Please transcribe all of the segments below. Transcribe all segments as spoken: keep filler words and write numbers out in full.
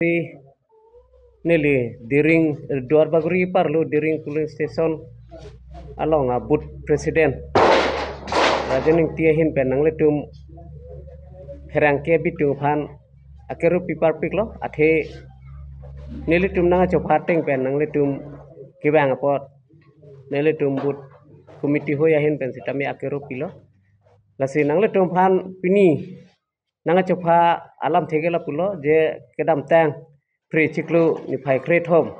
Neli Diring, Duarbagori arlo Diring polling station along a booth president Rajen Ingti ahin pen nanglitum pherangke abitung aphan akiru pi parpiklo, athe nelitum nangchopha ateng pen nanglitum kevang apot nelitum booth committee hoi ahin pen sitame akiru pilo. Lasi nanglitum aphan pini nangchopha alamthe ke lapulo je kedamtang Phre chiklo niphai kre thom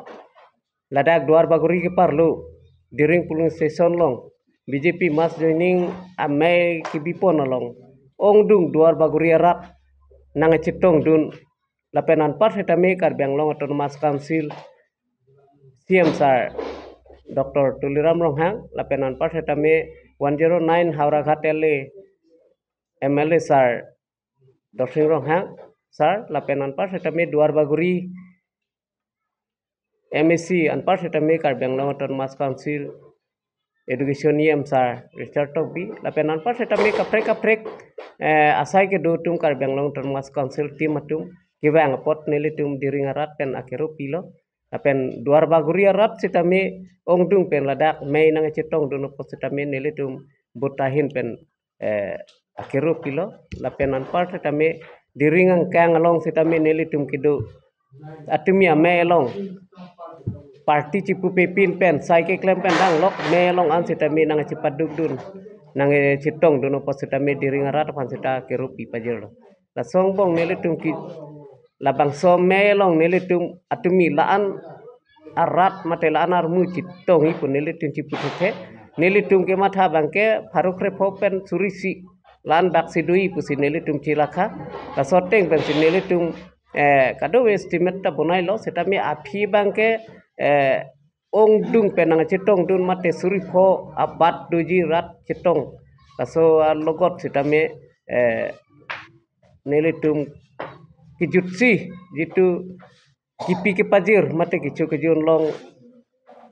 ladak Duarbagori keparlo Diring polling station along B J P mass joining amei kebipon along ongdung Duarbagori arat nangchetongdun lapen anpar sitame Karbi Anglong Autonomous Council C M sir Doctor Tuliram Ronghang lapen anpar sitame one zero nine Howraghat L A M L A sir Dorsing Ronghang sir lapen anpar sitame Duarbagori M A C anpar sitame Karbi Anglong Autonomous Council Education E M sir Richard Tokbi lapen anpar sitame kaprek kaprek eh, asai kedo atum Karbi Anglong Autonomous Council team atum kevang apot nelitum Diring arat pen akiru pilo. Lapen Duarbagori arat sitame ongdung pen ladak mei nangchetongdun apot sitame nelitum booth ahin pen eh, akiru pilo. Lapen anpar sitame Diring angkang along sitame nelitum kedo atumi amei along party chipupe pin pen sai keklem pen danglok mei along an sitame nangchepadukdun nangchetongdun apot sitame Diring arat aphan sita akiru pi pajirlo. Lason angbong nelitum ke labangso mei along nelitum atumi la-an arat mate la-an armu chetongji pu nelitum chipu thethe. Nelitum kematha abangke pharo kre pho pen suri isi la-an bak si do-i pusi nelitum chelakha. Laso ateng pensi nelitum eh, kadokave estimate ta bonailo sitame aphi abangke eh, ongdung pen nangchetongdun mate suri pho abat doji rat chetong. Laso alogot sitame eh, nelitum kejutsi jitu kipi kepajir mate kecho kejun along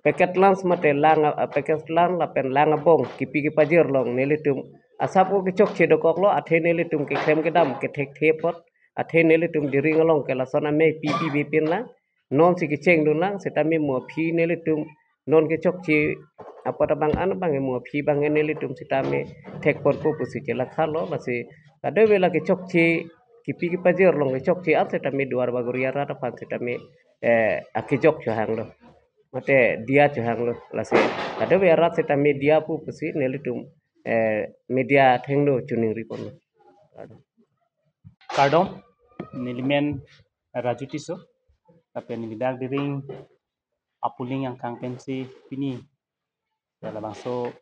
packet lunch mate lang a, packet lunch lapen lang abong kipi kepajir along nelitum asap ko kechokche dokoklo, athe nelitum keklem kedam kethekthe apot athe nelitum Diring along ke lason amei pi pi bipin lang. Non si kechengdun lang sitame mo aphi nelitum non kechokche apot abang an abang mo aphi abang nelitum sitame thekponpo pusi chelakhalo. Lasi kadokave la kechokche kipi kepajir along kechokche an sitame Duarbagori arat aphan sitame eh, akejok chohanglo mate diya chohanglo. Lasi kadokave arat sitame diya pu pusi nelitum eh, media athengno choningri ponlo. Kardom, nelimen Raju Tisso, lapen neli dak Diring a polling angkang pensi pini ya labangso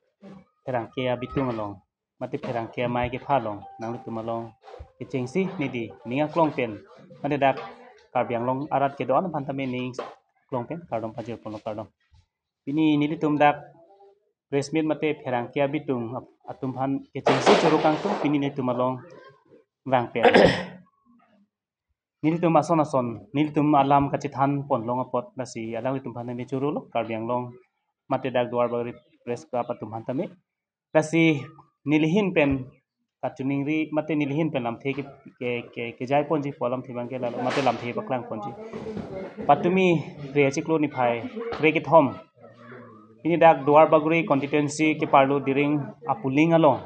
pherangke abitung along mate pherangke amei kepha along nanglitum along kechengsi neli ning aklong pen mate dak Karbi Anglong arat kedo-an aphan tame ning aklong pen kardom pajir ponlo, kardom. Pini nelitum dak press meet mate pherangke abitung ap-, atum aphan kechengsi choro kangtung pini nelitum along vang pen. Nelitum ason ason nelitum alam kachethan ponlong apot lasi alanglitum aphan neli chorolo, Karbi Anglong mate dak Duarbagori Press Club atum aphan tame. Lasi neli ahin pen kachoningri mate neli ahin pen lamthe ke, ke, ke, kejai ponji pu alamthe abangke lalo mate lamthe paklang ponji. Patumi Phre chiklo niphai kre kethom pini dak Duarbagori constituency keparlo Diring a polling along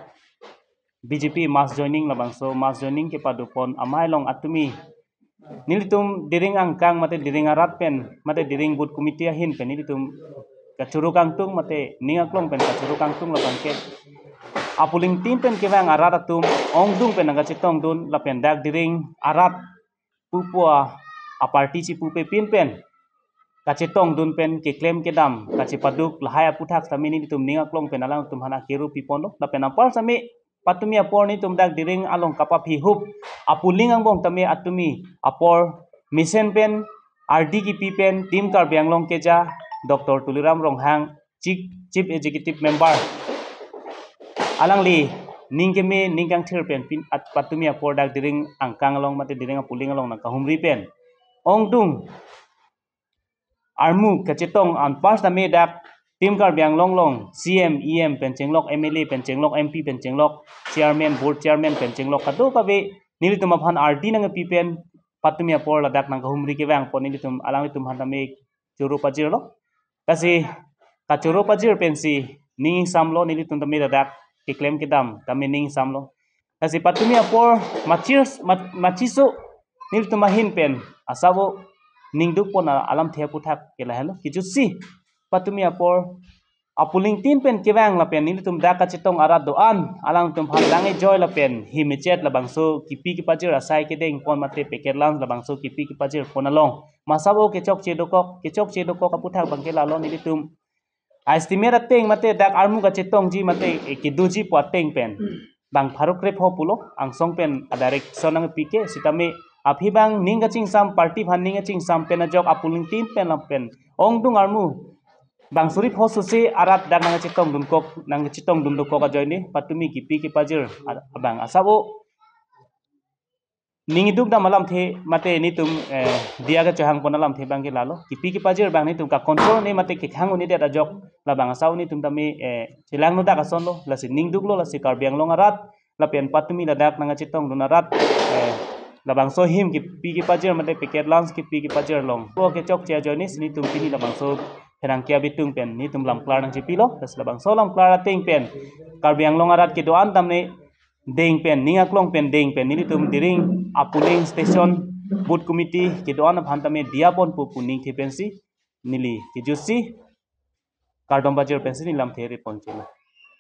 B J P mass joining labangso mass joining kepadopon amei along atumi nelitum Diring angkang mate Diring arat pen mate Diring booth committee ahin pen nelitum kachoro kangtung mate ning aklong pen kachoro kangtung labangke a polling team pen kevang arat atum ongdung pen nangkachetongdun lapen dak Diring arat pupo a, a party chipupe pin pen kachetongdun pen keklem kedam kachepaduk lahai aputhak tame nelitum ning aklong pen alangtum aphan akiru piponlo lapen apar tame patumi apor nelitum dak Diring along kapaphi hup a polling angbong tame atumi apor mesen pen ardi kipi pen Team Karbi Anglong keja Doctor Tuliram Ronghang, Chief, Chief Executive Member, alangli ning keme ning kangthir pen pin at patumi apor dak Diring angkang along mate Diring a polling along nangkahumri pen ongdung armu kachetong anpar tame dak Team Karbi Anglong along C M, E M pen chenglok, M L A pen chenglok, M P pen chenglok, chairman, board chairman pen chenglok kadokave nelitum aphan ardi nangpi pen patumi apor ladak nangkahumri kevang pon nelitum alanglitum aphan tame choro pajirlo. Lasi kachoro pajir pensi ning ingsamlo, nelitum tame ladak keklem kedam tame ning ingsamlo. Lasi patumi apor machis mat, machiso nelitum ahin pen asabo ningduk pon a- alamthe aphuthak ke lahelo. Kejutsi patumi apor apolling tin pen kevang lapen nelitum dak kachetong arat do-an alangtum aphan lang ejoi lapen him echet labangso kipi kepajir asai kedeng pon mate packet lunch labangso kipi kepajir pon along masabo kechokche dokok, kechokche dokok aphuthak abangke lalo. Nelitum estimate ateng mate dak armu kachetongji mate, eh, kedoji pu ateng pen bang pharo krepho pulo angsong pen a direction nangpi ke, sitame aphi bang ning kachingsam, party aphan ning kachingsam pen ajok apolling tin pen lapen ongdung armu bang suri pho susi arat dak nangchetongdun kok, nangchetongdun dokok ajoine patumi kipi kepajir a- abang asabo ning iduk dam alamthe mate nelitum, eh, diya kachohang pon alamthe abangke lalo. Kipi kepajir abang nelitum ka control ne mate kekhang un-edet ajok labang asabo nelitum tame, eh, chelang nodak asonlo, lasi ningduklo, lasi Karbi Anglong arat lapen patumi ladak nangchetongdun arat, eh, labangso him kipi kepajir mate packet lunch kipi kepajir along ko kechokche ajoine si nelitum pini labangso pherangke abitung pen nelitum lamklar nangchepilo. Lasi labangso lamklar ateng pen Karbi Anglong arat kedo-an tame deng pen, ning aklong pen deng pen nelitum Diring apolling station, booth committee kedo-an aphan tame diya ponpo pu ningthe pensi neli kejutsi kardom pajir pensi neli lamthe rit ponchelo.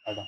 Kardom.